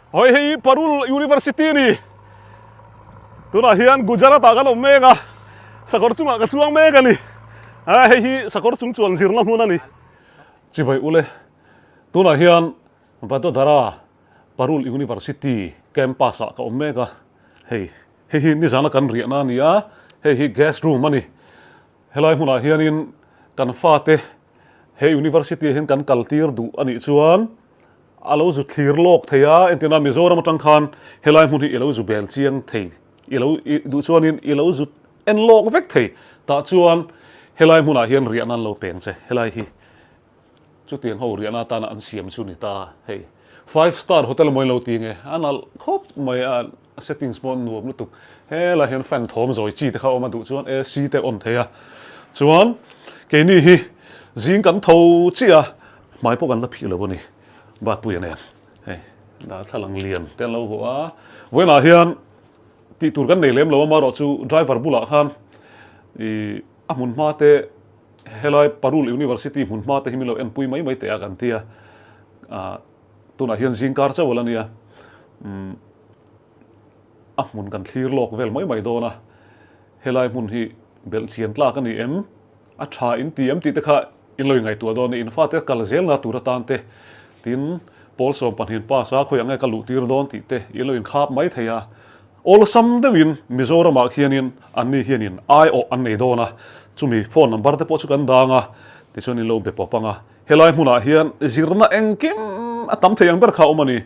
Hoi hei Parul University a ni. Tunah hian Gujarat ah kan awm mek a, sakawr chungah ka chuang mek a ni. A hei hi sakawr chung chuan zirna hmun a ni. Chibai ule, tunah hian Vadodara Parul University campus ah ka awm mek a, hei hei hi nizana kan riahna a ni a, hei hi guest room a ni. Helai hmunah hianin kan fate he university ah hian kan kal tir duh a nih chuan a lo zu thlir lawk thei a, entirna Mizoram atang khan helai hmun hi i lo zu bel chiang thei, i lo i duh chuanin i lo zu en lawk vek thei, tah chuan helai hmunah hian riahna an lo peng che, helai hi chutiang ho riahna atana an siam chu ni ta, hei five star hotel emaw in lo ti nge a nalh khawp mai a. A settings pawh nuam lutuk. Helai hian fan thawm zawi chi te kha a awm a duh chuan AC te on thei a. Chuan keini hi zing kan tho chiah a, hmai pawh kan la phih lo a ni. Batpuia nen hei darthlalang lian te an lo vuah a. Vawiinah hian tih tur kan nei lem lo a, amaherawh chu driver bulah khan ih a hmun hma te helai Parul University hmun hma te hi min lo enpui mai mai teh a kan ti a. Ah tunah hian zingkar chauh a la nia. Umm. A hmun kan thlir lawk vel mai mai dawn a, helai hmun hi belh chian tlak a ni em? A tha in ti em tih te kha in lo ingaihtuah dawn a, in fate kal zelna tur atan te, tin pawl 12 pass a khawiah nge ka luh tir dawn tih te in lo inkhap mai thei a. Awlsam deuhin Mizoramah khianin anni hianin aiawh an nei dawn a, chumi phone number te pawh chu kan dang a, tichuan in lo be pawp ang a. Helai hmunah hian zirna engkim a tam thei ang ber kha a awm a ni.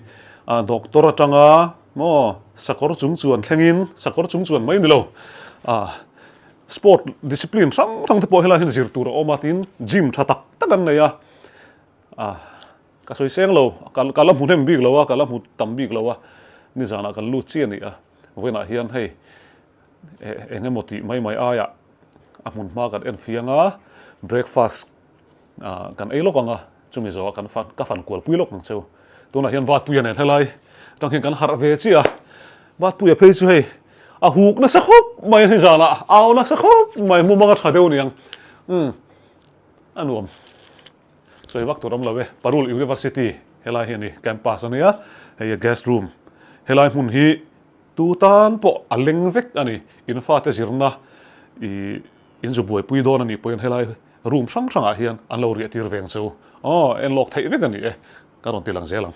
Doctor atanga maw sakawr chung chuan thlengin, sakawr chung chuan mai ni lo, sport discipline hrang hrang te pawh helai hian zir tur a awm a tin gym tha tak tak an nei a. Ka sawi seng lo, ka la hmu hnem bik lo a, ka la hmu tam bik lo a, nizanah kan lut chiah a ni a, vawiinah hian hei eng emaw tih mai mai aiah a hmun hma kan en fiang a, breakfast Kan ei lawk ang a, chumi zawhah kan fan ka fan kualpui lawk ang cheu. Tunah hian Vatpuia nen helai atang hian kan harh ve chiah a, Vatpuia phei chu hei a huk nasa khawp mai a ni zanah a au nasa khawp mai mumang a tha deuh niang. Umm a nuam sawi vak tur awm lo e. Parul University helai hi a ni campus a nia, hei a guest room helai hmun hi tu tan pawh a leng vek a ni. In fate zirna ih in zu buaipui dawn a nih pawhin helai Room hrang hrangah hian an lo riah tir veng chu aw en lawk theih vek a ni e, ka rawn ti lang zel ang.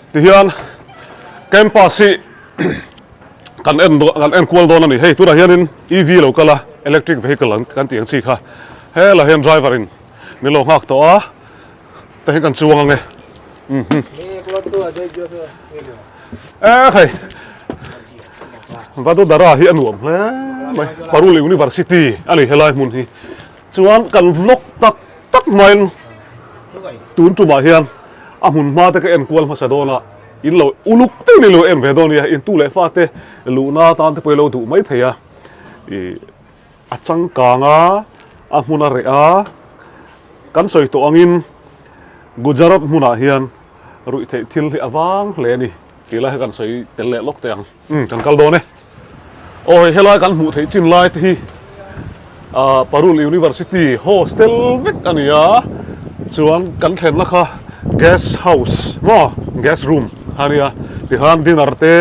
Tihian campus hi kan en kan en kual dawn a ni, hei tunah hianin EV lo kal a, electric vehicle an kan tih ang chi kha helaiah hian driver in min lo nghak tawh a, tah hian kan chuang ang e. E hei Vadodara hi a nuam hle mai Parul University a ni helai hmun hi chuan kan vlog tak tak maiin tun tumah hian a hmun hma te ka en kual hmasa dawn a in lo uluk deuhin in lo en ve dawn a nia in tu leh fa te luhna atan te pawh i lo duh mai thei a ih A changkang a, a hmun a reh a, kan sawi tawh angin Gujarat hmunah hian ruih theih thil hi a vang hle a ni tih lai kha kan sawi tel leh lawk teh ang. Umm kan kal dawn e. Aw hei helai kan hmuh theih chin lai te hi ah Parul University hostel vek a ni a, chuan kan thlenna kha guest house maw guest room a nia tikhan dinner te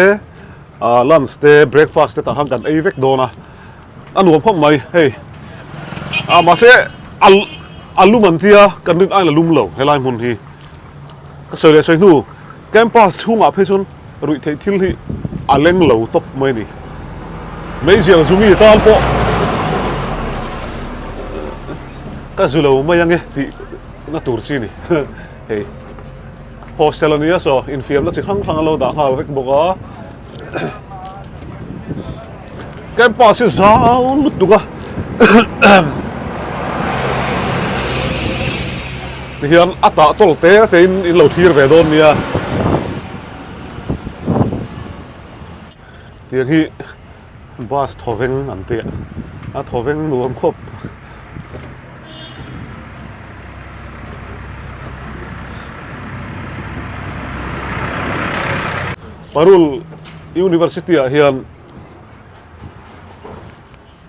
ah lunch te breakfast te tah khan kan ei vek dawn a. A nuam khawp mai hei a mahse a a lum an tia kan rin ain a lum lo helai hmun hi ka sawi leh sawi hnu campus chhungah phei chuan ruih theih thil hi a leng lo tawp mai a ni meizial zumi tan pawh ka zu lo mai ange tih na tur chi a ni hei hostel a nia saw infiamna chi hrang hrang a lo dah nghal vek bawk a. Campus hi zau lutuk a tihian a tah tawl te te in in lo thlir ve dawn nia tiang hi bus thawveng an tih a thawveng nuam khawp. Parul University ah hian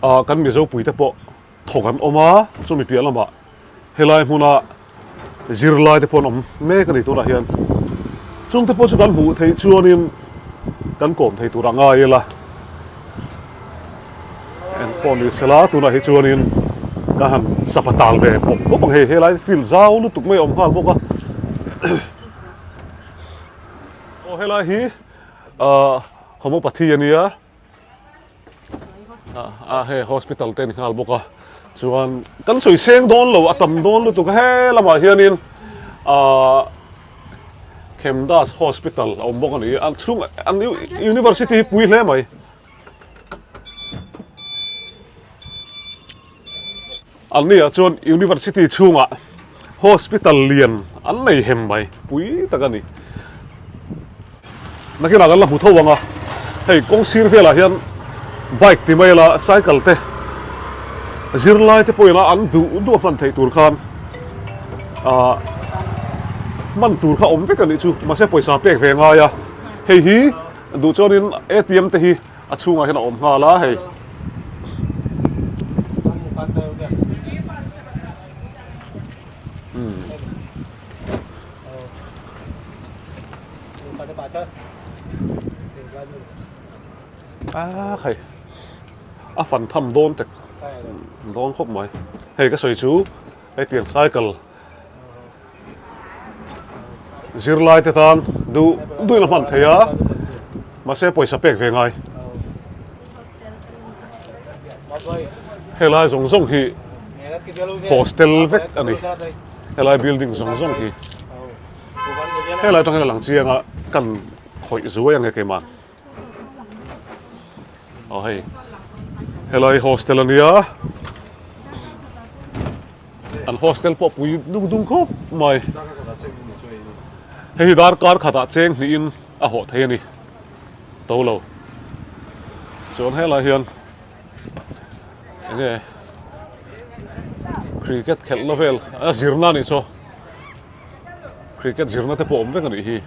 ah kan Mizo puite pawh thawk an awm a, chumi piah lamah helai hmuna zirlai te pawh an awm mek a ni tunah hian. Chungte pawh chu kan hmuh theih chuanin kan kawm thei tur a ngai ila. Eng pawh ni sela tunah hi chuanin ka han sapa tal ve bawk bawk ang hei helai field zau lutuk mai a awm nghal bawk a. Aw helai hi ahh homeopathy a nia. A hei hospital te a ni nghal bawk a chuan kan sawi seng dawn lo a tam dawn lutuk a he lamah hianin ahh Khemdas hospital a awm bawk a ni an chhung an university hi pui hle mai. An ni ah chuan university chhungah hospital lian an nei hem mai pui tak a ni. Nakinah kan la hmu tho ang a, hei kawng sir velah hian bike ti mai la cycle te zirlai te pawhin an duh duh a hman theih tur khan ah hman tur kha awm vek a nih chu mahse pawisa pek ve ngai a hei hi duh chuanin A_T_M te hi. A chhungah hian a awm nghal a hei. A hei a fan tham dawn tek dawn khawp mai hei ka sawi chu hetiang cycle Zirlai te tan duh duhin a hman thei a, mahse pawisa pek ve ngai. Helai zawng zawng hi hostel vek a ni, helai building zawng zawng hi. Helai atang hian a lang chiang a, kan khawih zuai ang e keimah. Aw hei helai hostel a nia an hostel pawh pui dung dung khawp mai hei hi darkar khatah cheng hnihin a hawh thei a ni to lo chuan helai hian enge cricket khelh na vel a zirna a nih chu cricket zirna te pawh awm vek a nih hi.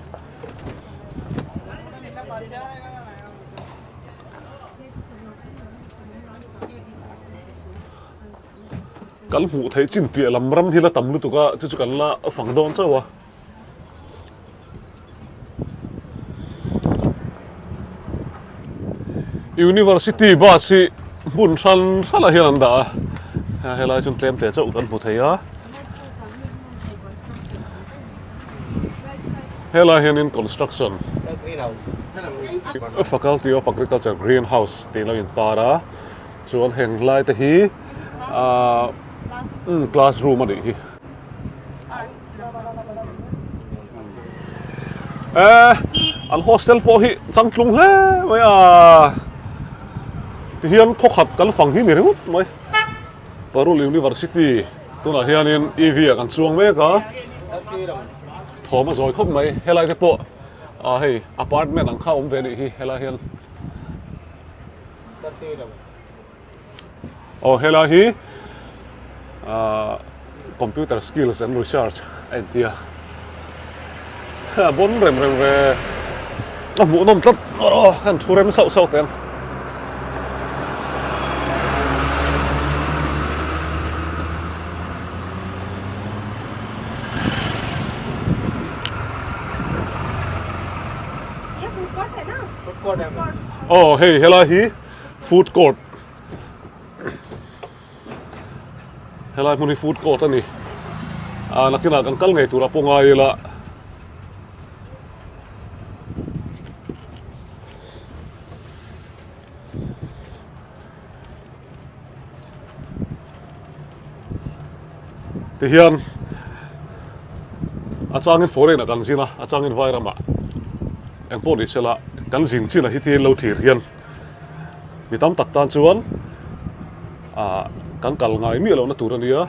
Kan hmuh theih chin piah lam ram hi la tam lutuk a chu chu kan la fang dawn chauh a. University bus hi hmun hran hranah hian an dah a helai chuan tlem teh chauh kan hmu thei a. Helai hianin construction Faculty of Agriculture Green House tih lo intar a chuan heng lai te hi ahh classroom a nih hi. Eh an hostel pawh hi changtlung hle mai a tihian khawkhat kan fang hi ni ringawt mai. Parul University tunah hianin EV ah kan chuang mek a, thawm a zawi khawp mai helai te pawh ah hei apartment ang kha a awm ve anih hi helai hian aw helai hi ah computer skills and research a intia a bawn rem rem ve a hmuhnawm tlat aw khan thu rem sauh sauh teh ang. Aw hei helai hi food court Helai hmun hi food court a ni. Ah nakinah kan kal ngei turah pawh ngai ila. Tihian a changin foreign ah kan zin a, a changin vai ramah engpawh ni sela kan zin chin ah hi tiin lo thlir hian mi tam tak tan chuan ah kan kal ngai miah lohna tur a nia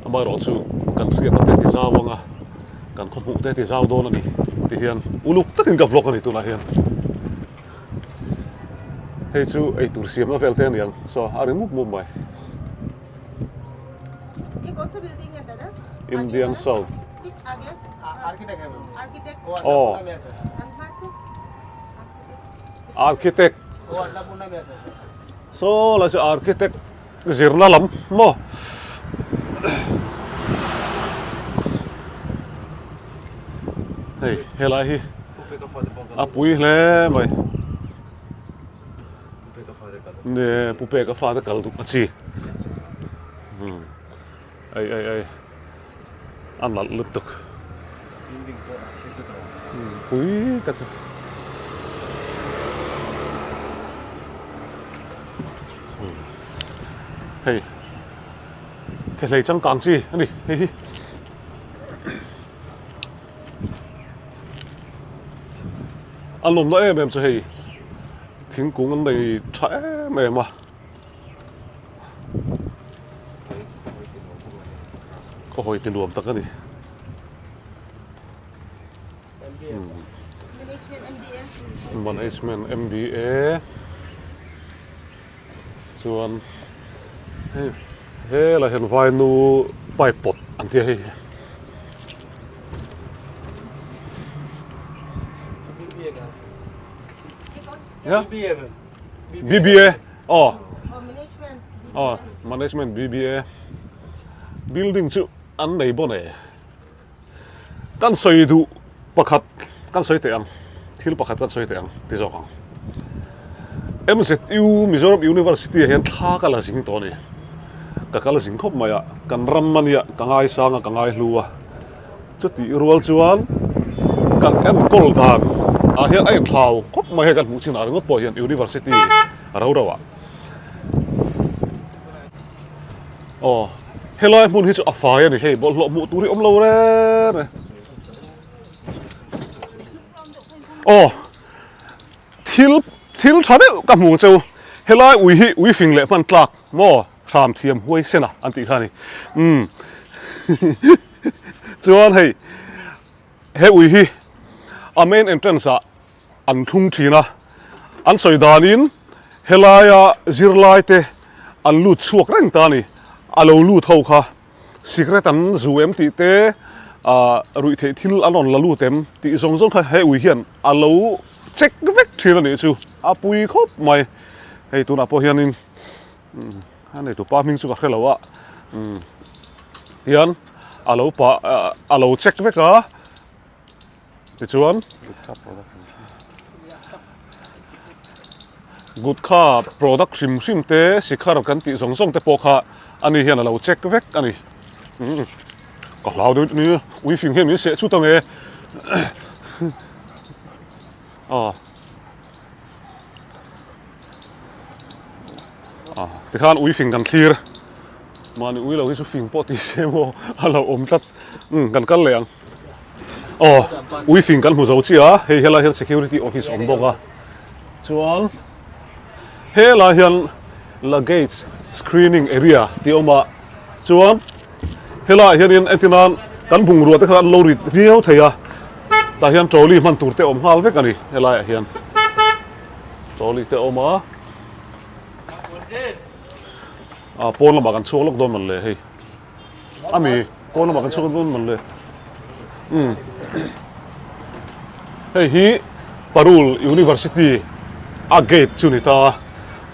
amaherawhchu kan hriatna te ti zau ang a kan khaw hmuh te ti zau dawn a ni ti hian uluk takin ka vlog a ni tunah hian hei chu eitur siamna vel te a ni ang saw a ri mup mup mai. Indian salt aw architect saw lai chu architect zirna lam maw Hei helai hi a pui hle mai. Ne Pu Peka fate kal duh a chi. Ei ei ei a nalh lutuk. Pui tak a. Hei thehlei changkang chi a ni hei hi. A nawmna em em chu hei thingkung an nei tha em em a. Khaw hawi ti nuam tak a ni. Management MBA chuan hei helai hian vainu pipe pawt an tia hei. BBA aw aw management BBA building chu an nei bawn e. Kan sawi duh pakhat kan sawi teh ang, thil pakhat kan sawi teh ang ti zawk ang. MZU Mizoram University ah hian thla ka la zing tawh a ni. Ka kal zing khawp mai a, kan ram a nia ka ngaisang a ka ngaihlu a. Chutih rual chuan kan enkawl dan ah hian a inthlau khawp mai hei kan hmuh chinah ringawt pawh hian University ro ro ah. Aw helai hmun hi chu a fai a ni hei bawlhhlawh hmuh tur hi awm lo reng e aw thil thil tha deuh ka hmu cheu helai ui hi ui fing leh hman tlak maw hram thiam huai sen a an tih kha a ni umm chuan hei he ui hi a main entrance ah an thlung thin a, an sawi danin helaia zirlai te an lut chhuak reng ta a ni, a lo lut ho kha cigarette an zu em tih te ah ruih theih thil an rawn la lut em tih zawng zawng kha he ui hian a lo check vek thin a nih chu, a pui khawp mai, hei tunah pawh hianin a neitu pa hming chu ka hre lo a tihian a lo pah a lo check vek a. Tichuan Gutkha product hrim hrim te sikhar kan tih zawng zawng te pawh kha ani hian a lo check vek a ni. Ka hlau deuh ni ui fing hian min seh chut ang e. Aw. Ah, tikhan ui fing kan thlir. Mahni ui lo hi chu fing pawh ti se maw a lo awm tlat. Um, kan kal leh ang. Aw, ui fing kan hmu zo chiah a, hei helai hian security office awm bawk a. Chuan helai hian luggage screening area tih a awm a. Chuan helaiah hianin entirnan kan bungrua te kha an lo rit viau thei a. Tah hian trolley hman tur te awm nghal vek a ni helaiah hian. Trolley te a awm a. Ah pawn lamah kan chhuak lawk dawn mawn le hei. Ami pawn lamah kan chhuak dawn mawn le. Umm hei hi Parul University a gate chu ni ta.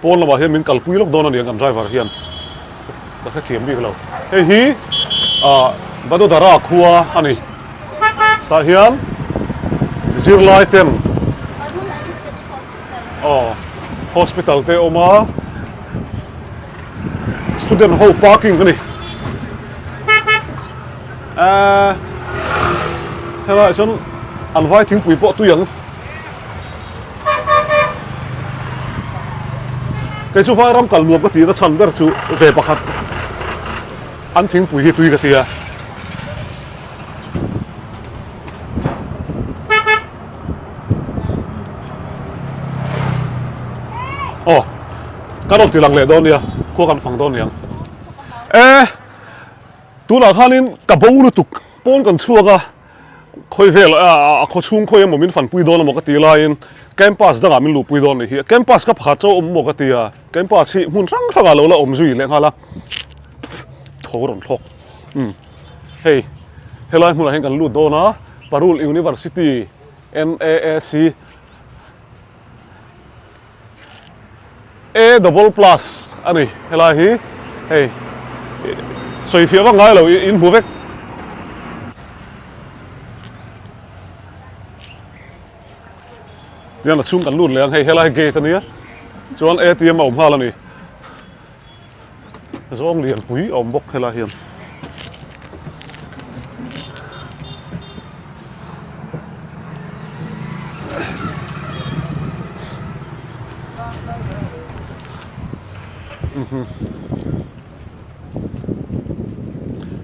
Pawn lamah hian min kalpui lawk dawn a ni ang kan driver hian ka hrethiam bik lo. Hei hi ah Vadodara khua a ni. Tah hian zirlai ten aw hospital te a awm a student ho parking a ni. Ahh helaiah chuan an vai thingpui pawh tui ang. Kei chu vai ram kal nuam ka tihna chhan ber chu ve pakhat an thingpui hi tui ka ti a. Aw ka rawn ti lang leh dawn nia khua kan fang dawn niang. E tunah khanin ka bo lutuk pawn kan chhuak a. Khawi vel a khaw chhung khawi emaw min fanpui dawn emaw ka ti laiin campus dangah min luhpui dawn anih hi. Campus ka pakhat chauh awm maw ka ti a, campus hi hmun hrang hrangah lo la awm zui leh nghal a, tho rawn thlawk. Umm hei helai hmunah hian kan lut dawn a, Parul University NAAC A double plus a ni helai hi hei sawi fiah vak ngai lo in hmu vek. Tihian a chhung kan lut leh ang hei helai gate a nia chuan atm a awm nghal a ni. Zawng lian pui a awm bawk helai hian.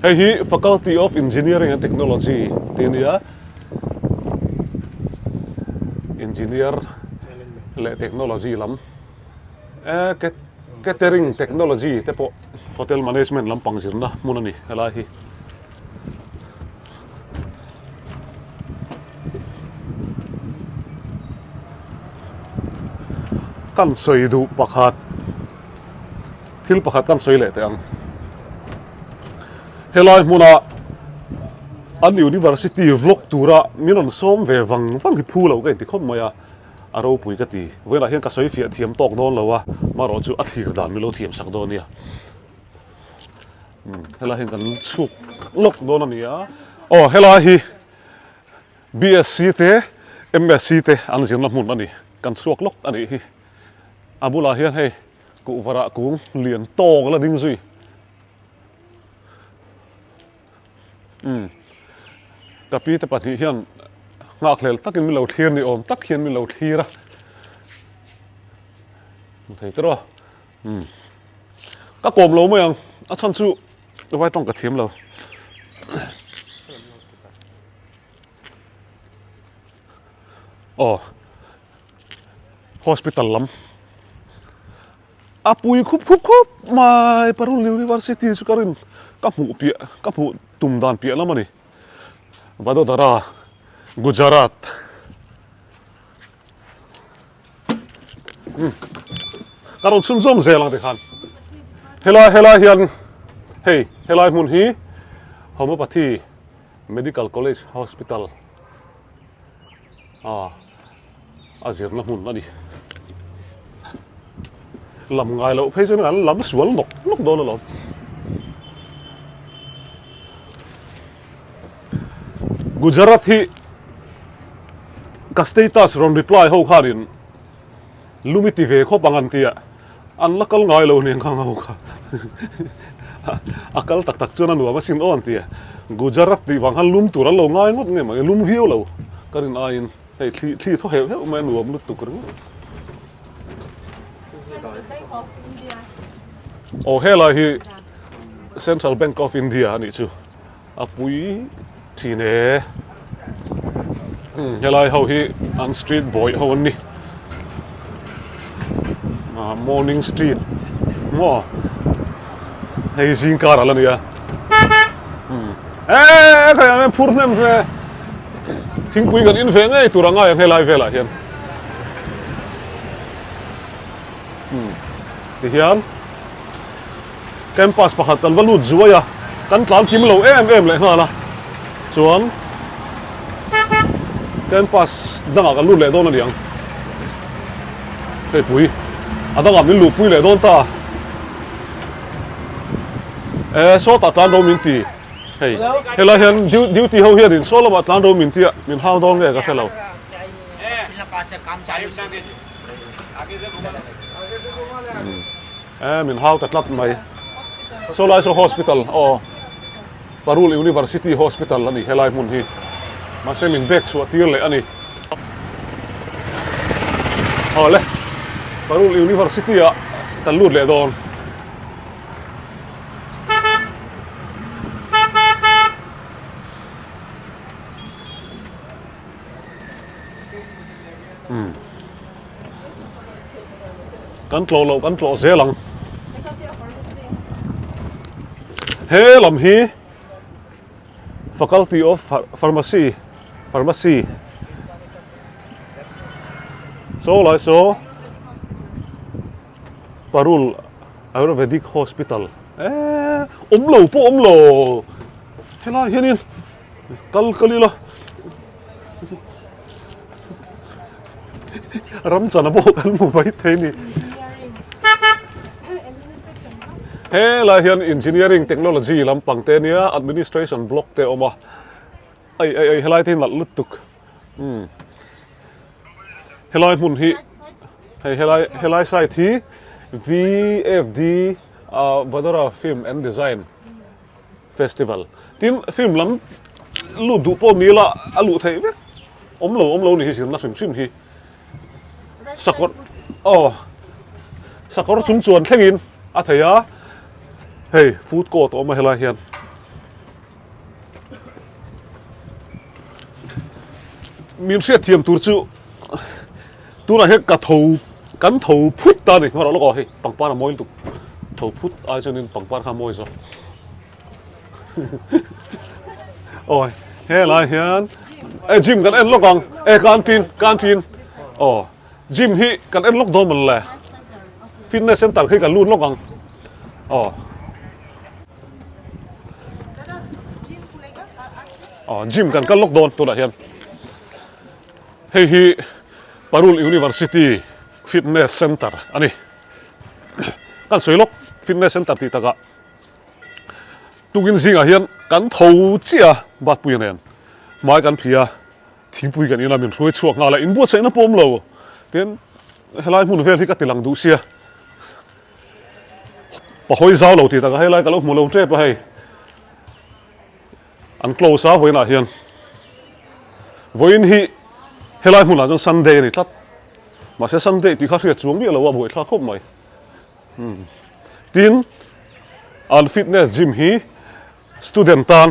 Hei hi Faculty of Engineering and Technology tih a ni a, Engineer leh Technology lam eh Catering Technology te pawh Hotel Management lampang zirna hmun a ni helai hi. Kan sawi duh pakhat thil pakhat kan sawi leh teh ang. Helai hmuna an university vlog tura min rawn sawm ve vang vang hi phu lo ka inti khawp mai a, a ropui ka ti. Vawiinah hian ka sawi fiah thiam tawk dawn lo a, marawh chu a thlir dan min lo thiam sak dawn nia. Helai hian kan chhuk lawk dawn a ni a. Aw helai hi BSc te MSc te an zirna hmun a ni. Kan chhuak lawk a nih hi. A bulah hian hei kuhvarah kung lian tawk la ding zui. Umm ka pi te pahnih hian nghakhlel takin min lo thlir ni awm tak hian min lo thlir a. Hmu thei tawh a. Umm ka kawm lo mai ang a chhan chu vai tawng ka thiam lo. Aw hospital lam a pui khup khup khup mai Parul University chu ka rin ka hmuh piah ka hmuh tum dan piah lam a ni Vadodara Gujarat. Ka rawn chhunzawm zel ang tikhan helai helai hian hei helai hmun hi Homeopathy Medical College Hospital a a zirna hmun a ni. Lam ngai loh phei chuan an lam sual nawk nawk dawn alawm. Gujarat hi ka status rawn reply ho khanin lum i ti ve khawp ang an tia an la kal ngai lo nen khang ho kha a kal tak tak chuan a nuam asin aw an tia Gujarat tih vang khan lum tur an lo ngai ngawt nge mah lum viau lo ka rin aiin hei thli thli thaw heuh heuh mai a nuam lutuk ringawt. Aw helai hi Central Bank of India a nih chu. A pui thin e. Helai ho hi an street bawih ho an ni. Ah morning street maw hei zing kar ala nia. Eee khai an phur hnem ve. Thingpui kan in ve ngei tur a ngai ang helai velah hian. Tihian. Campus pakhat kan va lut zuai a, kan tlan kim lo em em leh nghal a, chuan campus dangah kan lut leh dawn a ni ang. Hei pui, a dangah min luhpui leh dawn ta. E, sawtah tlan ro min ti. Hei, helai hian duty ho hianin saw lamah tlan ro min tia, min hau dawn nge ka hre lo. Eh min hau ta tlat mai. Saw lai saw hospital aw Parul University Hospital a ni helai hmun hi. Mahse min bek chhuah tir leh a ni. Awle Parul University ah kan lut leh dawn. Umm. Kan tlawh loh kan tlawh zel ang. He lam hi Faculty of Pharmacy Pharmacy Saw lai saw Parul Ayurvedic Hospital eee awm lo pawh awm lo helai hianin kal kal ila. Ram chana pawh kan hmu mai thei ni. Helai hian engineering technology lampang te ania administration block te a awm a. Ai ai ai helai te hi nalh lutuk. Umm. Helai hmun hi hei helai helai side hi VFD ah Vadodara Film and Design Festival tin film lam lut duh pawh ni ila a luh theih vek awm lo awm lo ni hi zirna hrim hrim hi sakawr aw sakawr chung chuan thlengin a thei a hei food court a awm a helai hian. Min hriat thiam tur chu tunah hian ka tho kan tho phut ta a ni hmarah lawk aw hei pangpar a mawi lutuk tho phut ai chuanin pangpar kha a mawi zawk aw helai hian e gym kan en lawk ang e canteen canteen aw gym hi kan en lawk dawn mawn le fitness center khi kan lut lawk ang aw. Aw gym kan kal lawk dawn tunah hian hei hi Parul University fitness center a ni kan sawi lawk fitness center tih takah tukin zingah hian kan tho chiah a Batpuia nen hmai kan phih a thingpui kan in a min hruai chhuak nghal a inbuatsaihna pawh awm lo tin helai hmun vel hi ka ti lang duh sia. Pahawi zau lo tih takah helai ka lo hmu lo tep a hei an close a vawiinah hian vawiin hi helai hmunah chuan Sunday a ni tlat mahse Sunday tih kha hriat chuang miah lo a buaithlak khawp mai umm tin an fitness gym hi student tan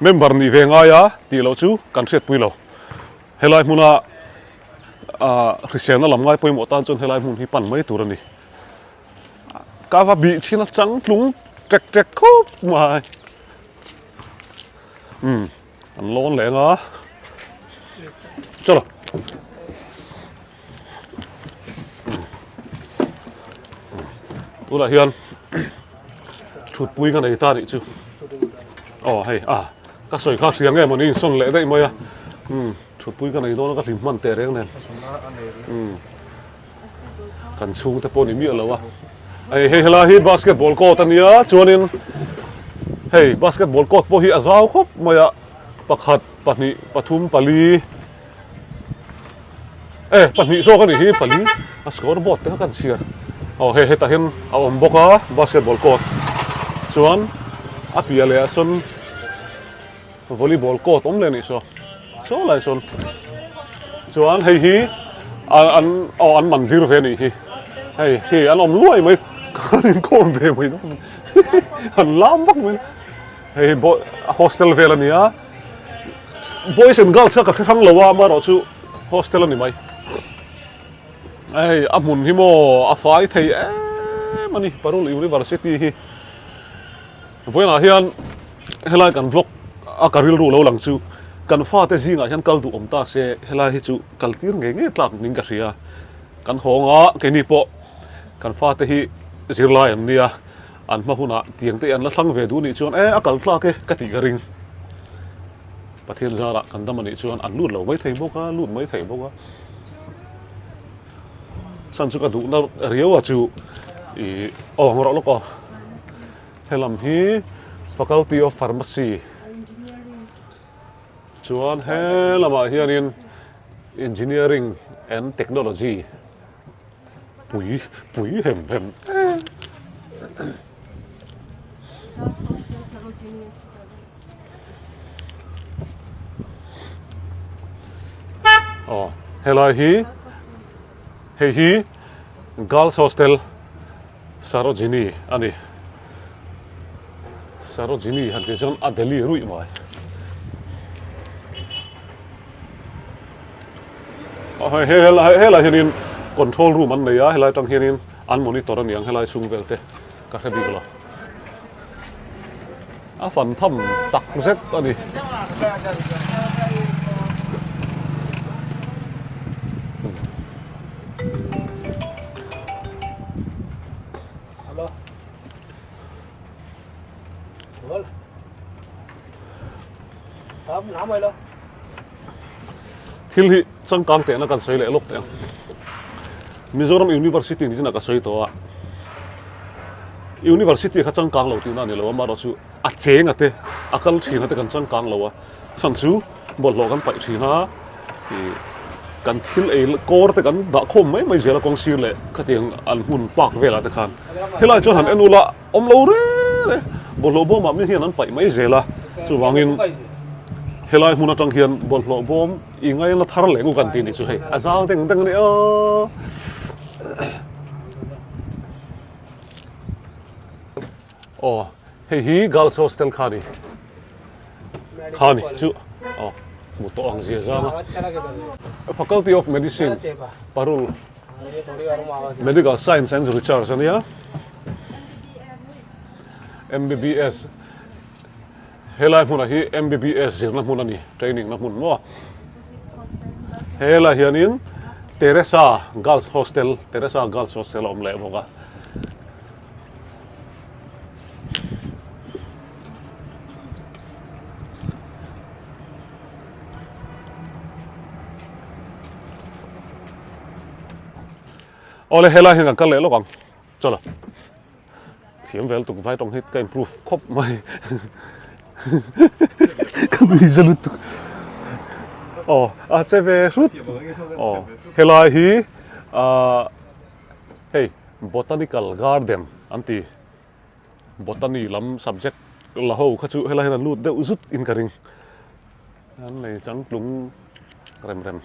member nih ve ngai a tih loh chu kan hriatpui lo helai hmuna ah hriselna lam ngai pawimawh tan chuan helai hmun hi pan mai tur a ni ka va bih chhin a changtlung tek tek khawp mai umm an lawn leh ang a chawlh. Tunah hian thutpui ka nei ta nih chu aw hei a ka sawi kha hria nge mawni insawn leh daih mai a umm thutpui ka nei dawn a ka hlim hman teh reng nen umm kan chhungte pawh ni miah lo a hei hei helai hi basketball court a nia chuanin hei basketball court pawh hi a zau khawp mai a pakhat pahnih pathum pali. E pahnih zawk a nih hi pali a score board te kha kan chhiar aw hei hetah hian a awm bawk a basketball court chuan a piah leh ah sawn volleyball court awm leh a nih saw saw lai sawn chuan hei hi an aw an mandir ve a nih hi hei hi an awm luai mai an inkhawm ve mai dawn an lam vak mai hei hi hostel vel a ni a. Boys and girls kha ka hre hrang lo a amaherawh chu hostel a ni mai. Hei a hmun hi maw a fai thei em a ni Parul University hi. Vawiinah hian helai kan vlog a ka rilru lo lang chu kan fate zingah hian kal duh awm ta se helai hi chu kal tir ngei ngei tlak ning ka hria. Kan hawng a keini pawh kan fate hi zirlai an nia an hma hunah tiang te an la thlang ve duh nih chuan e a kal tlak e ka tih ka ring. Pathian zarah kan dam anih chuan an lut lo mai thei bawk a, lut mai thei bawk a. Chhan chu ka duhna riau a chu ih aw ang rawh lawk aw. Helam hi Faculty of Pharmacy chuan he lamah hianin Engineering and Technology Pui pui hem hem em. Aw helai hi hei hi Girls Hostel Sarojini a ni. Sarojini han tih chuan a Delhi ruih mai. Hei helai hianin control room an nei a helai atang hianin an monitor a ni ang helai chhung vel te ka hre bik lo a fan tham tak zet a ni. Thil hi changkang tehna kan sawi leh lawk teh ang. Mizoram University ni chinah ka sawi tawh a, University kha changkang lo tihna a ni lo a, amaherawhchu a cheng a te, a kal thin a te kan changkang lo a, chhan chu bawlhhlawh kan paih thin a, ih. Kan thil ei kawr te kan dah khawm mai mai zel a kawng sir leh khatiang an hmun park velah te khan helai chuan han en ula awm lo reng e bawlhhlawh bawmah mi hian an paih mai zel a chuvangin helai hmun atang hian bawlhhlawh bawm i ngaina thar leh ngu kan tih ni chu hei a zau deng deng a ni aw. Aw hei hi girls hostel kha a ni kha a ni chu aw hmu tawh ang zia zang a faculty of medicine parul medical science and research a nia M_B_B_S helai hmunah hi M_B_B_S zirna hmun a ni training na hmun maw helai hianin Teresa girls hostel Teresa girls hostel a awm leh bawk a. Awle helai hian kan kal leh lawk ang chawla thiam vel tuk vai tawng hi ka improve khawp mai ka nui za lutuk aw a che ve hrut aw helai hi ah Hei Botanical Garden an ti. Botany lam subject la ho kha chu helai hian an lut deuh zut in ka ring. An nei changtlung rem rem.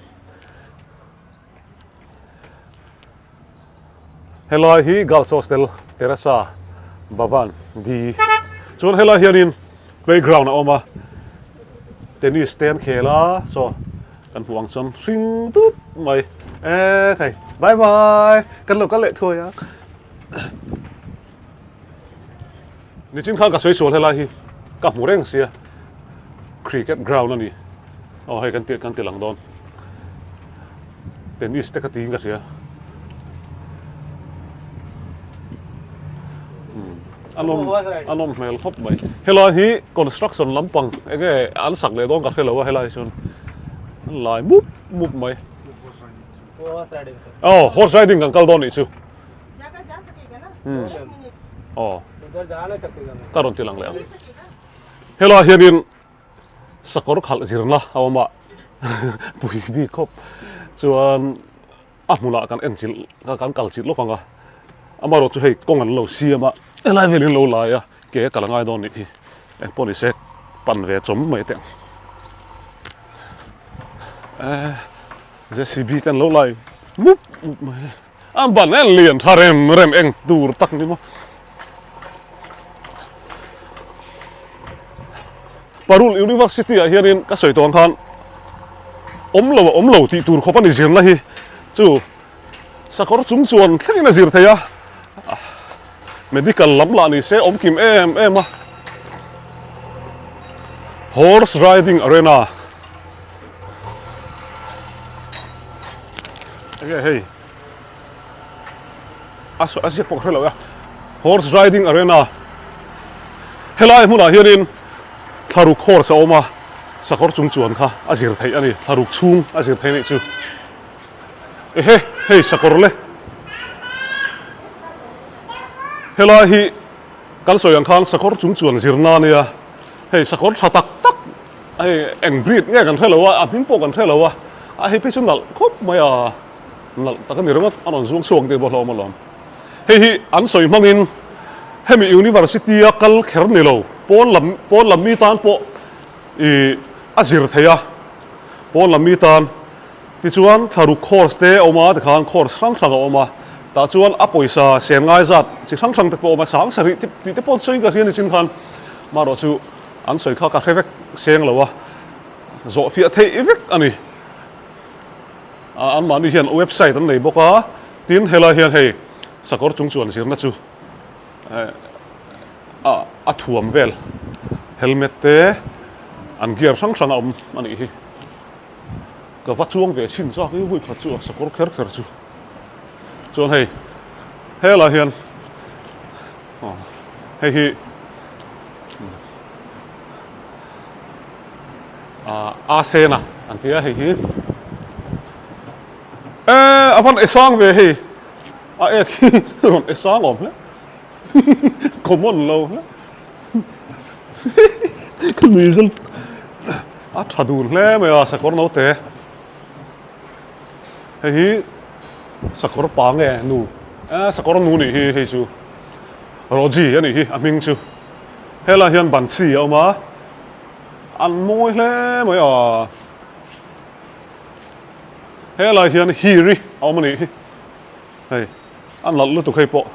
Helai hi Girls Hostel Teresa Bhavan D. Chuan helai hianin playground a awm a, tennis te an khel a, saw. Kan hmuh ang chuan hring dup mai. E hei bye bye kan lo kal leh thuai a. Nichin khan ka sawi sual helai hi ka hmu reng sia cricket ground a ni. Aw hei kan kan ti lang dawn. Tennis te ka tiin ka hria. A nawm a nawm hmel khawp mai. Helai hi construction lampang enge an sak leh dawn ka hre lo a helai chuan an lai mup mup mai. Aw horse riding kan kal dawn nih chu. Aw ka rawn ti lang leh ang. Helai hianin sakawr khalh zirna a awm a pui bik khawp chuan. A hmunah kan en chilh kan kal chilh lawk ang a, amaherawh chu hei kawng an lo siam a, helai vel in lo lai a, ke a kal a ngai dawn nih hi, engpawh ni se pan ve chawm mai teh ang. Eh J_C_B te an lo lai mup mup mai a, an ban en lian tha rem rem eng tur tak ni maw. Parul University ah hianin ka sawi tawh ang khan awm lo a awm lo tih tur khawp a ni zirna hi chu sakawr chung chuan thlengin a zir thei a, medical lam lah ni se awm kim em em a, horse riding arena enge hei a a ziak pawh ka hre lo a horse riding arena helai hmunah hianin thlaruk horse a awm a sakawr chung chuan kha a zir theih a ni thlaruk chhung a zir theih a nih chu ehe hei sakawr le helai hi kan sawi ang khan sakawr chung chuan zirna a nia hei sakawr tha tak tak hei eng breed nge kan hre lo a a hming pawh kan hre lo a a hei phei chu nalh khawp mai a. Nalh tak a ni ringawt, a rawn zuang chhuak deuh bawk hlawm alawm. Hei hi an sawi hmangin hemi University a kal kher ni lo, pawn lam pawn lam mi tan pawh ih a zir thei a, pawn lam mi tan. Tichuan thlaruk course te a awm a, tikhan course hrang hrang a awm a, tah chuan a pawisa sen ngai zat chi hrang hrang te pawh a awm a, sang sarih te tih te pawh an sawi ka hria ni chin khan marawh chu an sawi kha ka hre vek seng lo a, zawh fiah theih vek a ni. Ah anmahni hian website an nei bawk a, tin helai hian hei sakawr chung chuan zirna chu eh ah a thuam vel helmet te an gear hrang hrang a awm a nih hi. Ka va chuang ve chhin chak i vawikhat chu a sakawr kher kher chu. Chuan hei helai hian aw hei hi Ah a sen a an ti a hei hi e a van e sang ve hei a ek hi rawn e sang awm hle common lo hle ka nui zal a tha dun hle mai a sakawr naute. Hei hi sakawr pa nge nu? Eh sakawr nu nih hi hei chu Roji a nih hi a hming chu. Helai hian bansi a awm a, an mawi hle mai a. Helai hian hiri a awm a nih hi. Hei a nalh lutuk hei pawh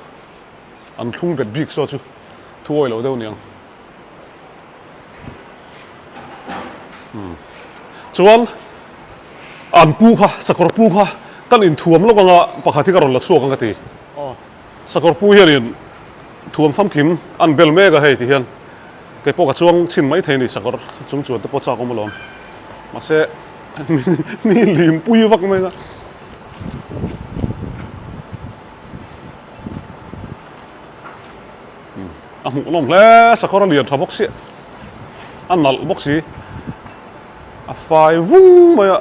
an thlung bet bik saw chu thuawi lo deuh niang. Chuan an pu kha sakawr pu kha kan inthuam lawk anga pakhat hi ka rawn la chhuak ang ka ti. Sakawr pu hianin thuam famkim an bel mek a hei ti hian kei pawh ka chuang chhin mai thei a ni sakawr chung chuan te pawh chak awm alawm. Mahse mi limpui vak mai a. A hmuh nawm hle sakawr a lian tha bawk si a nalh bawk si a fai vung mai a.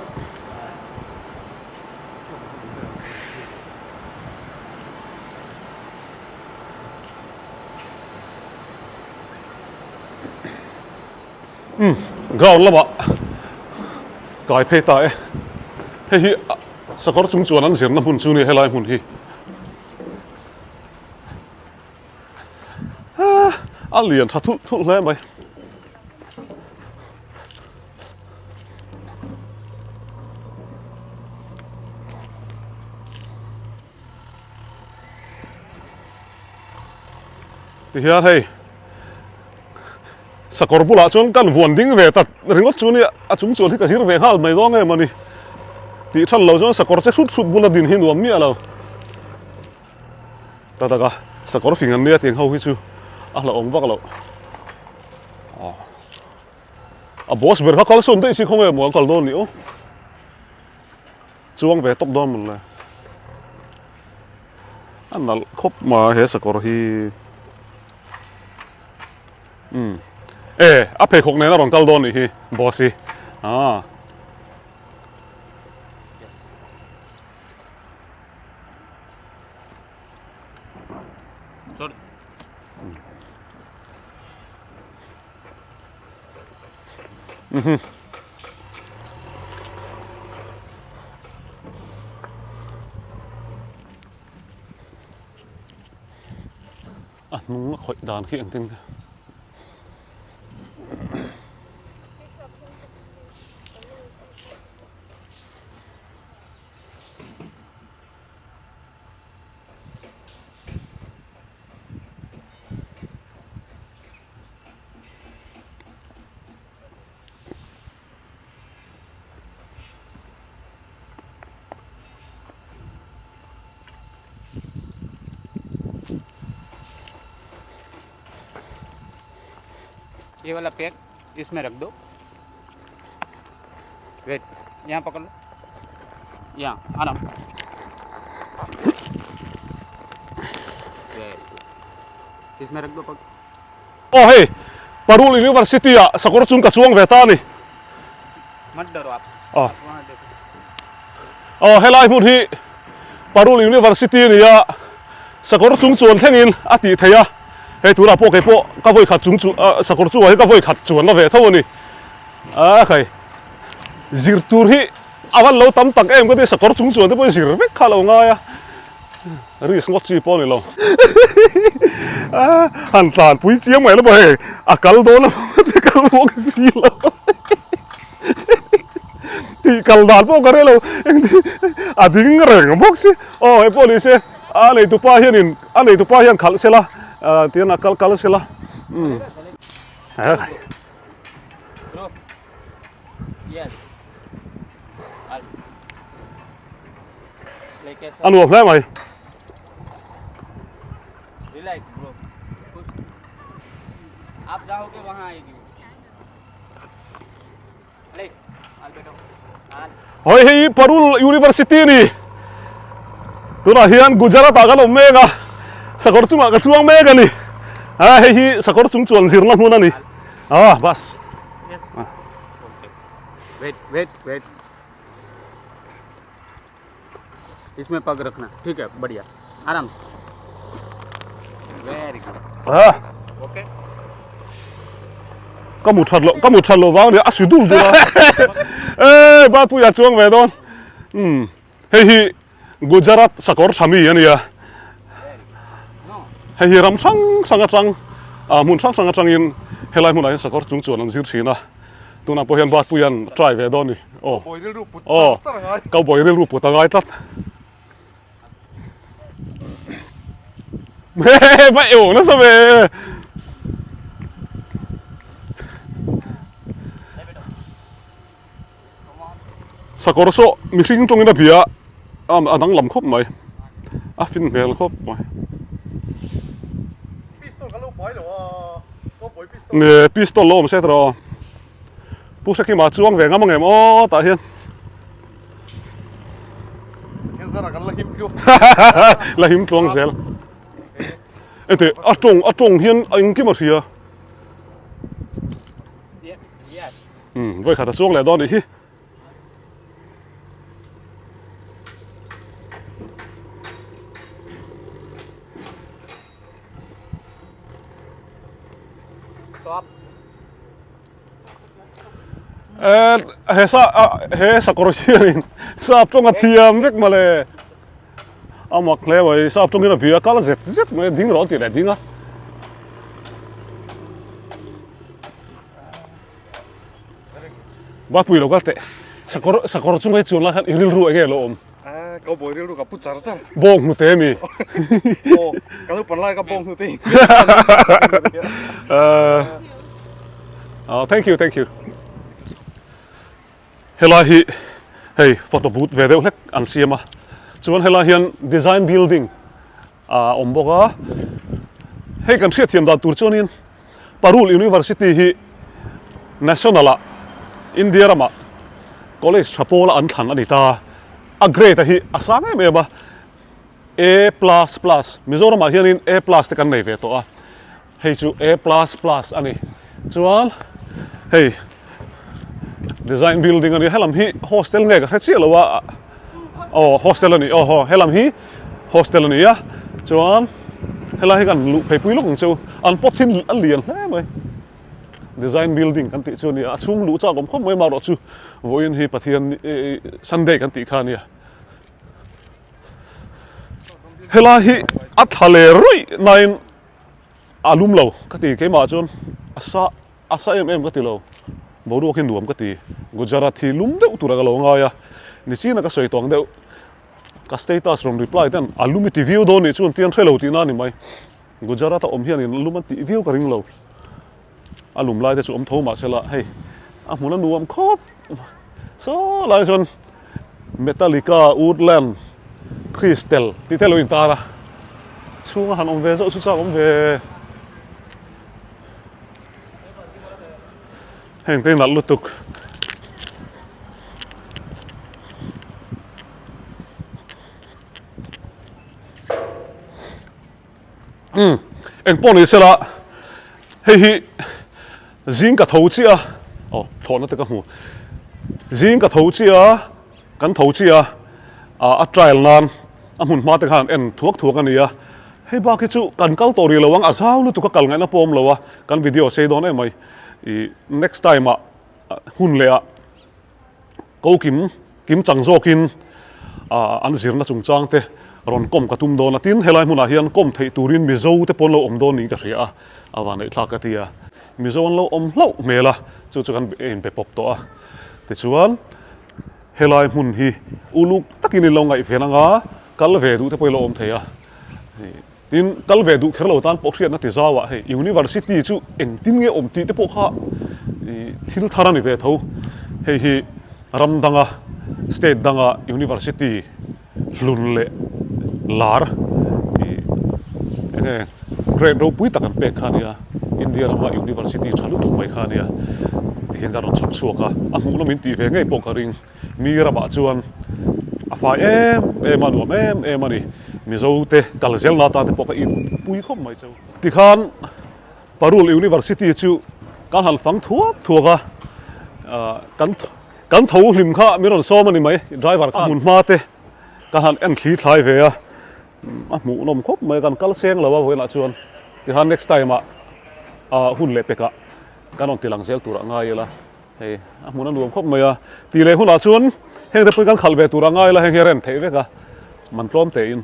Umm ground lamah kai phei ta e hei hi sakawr chung chuan an zirna hmun chu a ni helai hmun hi. A lian tha thulh thulh hle mai. Tihian hei sakawr bulah chuan kan vuan ding ve ta ringawt chu nia a chung chuan hi ka zir ve nghal mai dawn em a ni tih than lo chuan sakawr che hrut hrut bula din hi nuam miah lo. Ta tak a, sakawr fing an nia tiang ho hi chu a hlauhawm vak loh. A boss ber kha kal sawn daih si khawnge maw an kal dawn ni aw. Chuang ve tawp dawn mawn le. A nalh khawp mai he sakawr hi. Umm e a pheikhawk nen a rawn kal dawn nih hi boss hi. Aa. A hnung a khawih dan khi engtin nge. ये वाला पैर इसमें रख दो वेट यहाँ पकड़ लो यहाँ आराम इसमें रख दो पकड़ Aw hei Parul University ah sakawr chung ka chuang ve ta a ni. मत डरो आप Aw वहाँ देखो Aw helai hmun hi Parul University a ni a, sakawr chung chuan thlengin a tih theih a, hei tunah pawh kei pawh ka vawi khat chung chu sakawr chungah hi ka vawi khat chuan la ve tho a ni. A khai zir tur hi a van lo tam tak em ka ti sakawr chung chuan te pawh hi zir vek kha a lo ngai a, risk ngawt chi pawh a ni lo. Han tlan pui chiang mai lo pawh hei a kal dawn a kal bawk si lo. Tih kal dan pawh ka relo engtin a ding reng bawk si aw hei pawh ni se a neitu pa hianin a neitu pa hian khalh sela tihian a kal kal sela umm a nuam hle mai. Hei hei Parul University a ni. Tunah hian Gujarat ah kan awm mek a, sakawr chungah ka chuang mek a ni. A hei hi sakawr chung chuan zirna hmun a ni. A bus. Wait wait wait इसमें पग रखना ठीक है बढ़िया आराम से very good okay ka mu that lo ka mu that lo vang nia a si dul dul a e ba puia chuang ve dawn um. Hei hi Gujarat sakawr tha mi a nia. Hei hi ram hrang hrang atang ah hmun hrang hrang atangin helai hmunah hian sakawr chung chuan an zir thin a. Tunah pawh hian Batpui an try ve dawn a ni. Aw. Aw. Cowboy rilru put a ngai tlat. Va eo nasa ve. Sakawr saw mihring tawngin a bia a a danglam khawp mai a fin hmel khawp mai. Nge pistol lo awm se tawh Pu Hrekima chuang ve ngam ang em aw tah hian. La him tluang zel. Ete a tawng a tawng hian engkim a hria. Umm vawi khat a chuang leh dawn nih hi. Eh he sa he sakawr hianin sap tawnga thiam vek mawle a mak hle mai sap tawngin a bia kal zet zet mai a ding rawh an tih leh ding a. Bapui lo kal teh. Sakawr sakawr chunga i chuan lai khan i rilru enge lo awm? Ah, cowboy rilru ka pu char char. Bawng hnute mi. Aw, ka lo pan lai ka bawng hnute. Uh, thank you, thank you. Helai hi hei photo booth ve deuh hlek an siam a. Chuan helai hian design building a awm bawk a. Hei kan hriatthiam dan tur chuanin Parul University hi National ah India ramah college tha pawla an thlan a ni ta. A grade a hi a sang em em a, A plus plus, Mizoramah hianin A plus te kan nei ve tawh a, hei chu A plus plus a ni. Chuan hei design building a ni, helam hi hostel nge ka hre chiah lo a, aw hostel a ni aw haw helam hi hostel a ni a chuan helai hi kan luh phei pui lawk ang che u an pot hi a lian hle mai design building kan tih chu a ni a a chhung luh chak awm khawp mai marawh chu vawiin hi Pathian Sunday kan tih kha a nia helai hi a thla leh ruih nain a lum lo ka ti keimah chuan a sa A sa em em ka ti lo, boruak hi nuam ka ti. Gujarat hi lum deuh tura ka lo ngai a, nichina ka sawi tawng deuh. Ka status rawn reply ten a lum i ti viau dawn nih chuan tian hre lo tihna a ni mai. Gujarat a awm hianin lum an tih viau ka ring lo. A lum lai te chu awm tho mah se la hei a hmun a nuam khawp. Saw lai chuan Metallica, Woodland, Crystal tih te lo intar a, chhunga han awm ve zawh chu chak awm ve. Heng te nalh lutuk. Umm eng pawh ni sela hei hi zing ka tho chiah a aw thlawhna te ka hmu zing ka tho chiah a Kan tho chiah a, a trial nan a hmun hma te khan en thuak thuak a ni a, hei bak hi chu kan kal tawh rih lo ang, a zau lutuk a kal ngaihna pawh awm lo a, kan video sei dawn em mai, ih next time ah hun leh ah ko kim kim chang zawkin ah an zirna chungchang te rawn kawm ka tum dawn a, tin helai hmunah hian kawm theih turin Mizo te pawh an lo awm dawn niin ka hria a, a vanneih thlak ka ti a, Mizo an lo awm hlauh hmel a, chu chu kan inbe pawp tawh a, tichuan. Helai hmun hi uluk takin in lo ngaihven anga kal ve duh te pawh i lo awm thei a. Tin, kal ve duh kher lo tan pawh hriatna ti zau ah hei University chu engtin nge awm tih te pawh kha thil thar a ni ve tho. Hei hi ram danga state danga University hlun leh lar enge grade ropui tak an pek kha a nia, India rama university tha lutuk mai kha a nia tihian ka rawn chhawp chhuak a, a hmuh lawm in tih ve ngei pawh ka ring, mi ramah chuan a fai em em a nuam em em a ni, Mizo te kal zel na atan te pawh ka inpui khawp mai cheu. Tikhan Parul University chu kan han fang thuak thuak a, kan Kan tho hlim kha min rawn sawm a ni mai, driver kha hmun hma te ka han en thli thlai ve a, a hmuh nawm khawp mai, kan kal seng lo a vawiinah chuan tikhan next time ah hun leh pekah kan rawn ti lang zel turah ngai ila, hei a hmun a nuam khawp mai a, tih leh hunah chuan. Heng te pawh hi kan khalh ve tur a ngai la, heng hi a rem theih vek a, man tlawm tein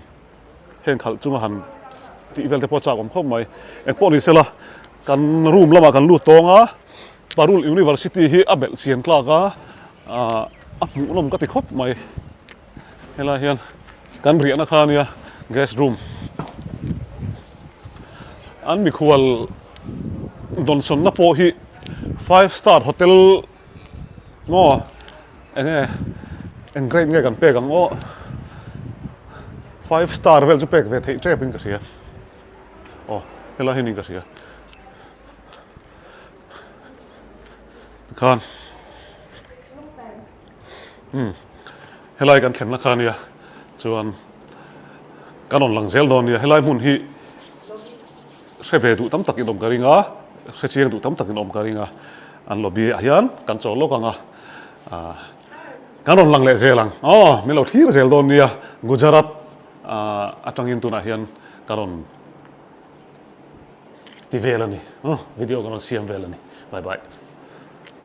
heng khalh chunga han tih vel te pawh a chak awm khawp mai. Eng pawh ni sela kan room lamah kan lut tawng a, Parul University hi a belh chian tlak a, ah a hmuhnawm ka ti khawp mai. Helai hian kan riahna kha ania guest room an mikhual dawnsawnna pawh hi five star hotel maw eng nge eng grade nge kan pek ang aw five star vel chu pek ve theih tep in ka hria aw helai hi niin ka hria. Tikhan umm helai kan thlenna kha ania chuan kan rawn lang zel dawn ania helai hmun hi hre ve duh tam tak in awm ka ring a hre chiang duh tam tak in awm ka ring a an lobby ah hian kan chawl lawk ang a ah kan rawn lang leh zel ang aw min lo thlir zel dawn nia Gujarat ah atangin tunah hian ka rawn ti vel a ni aw video ka rawn siam vel a ni bye bye.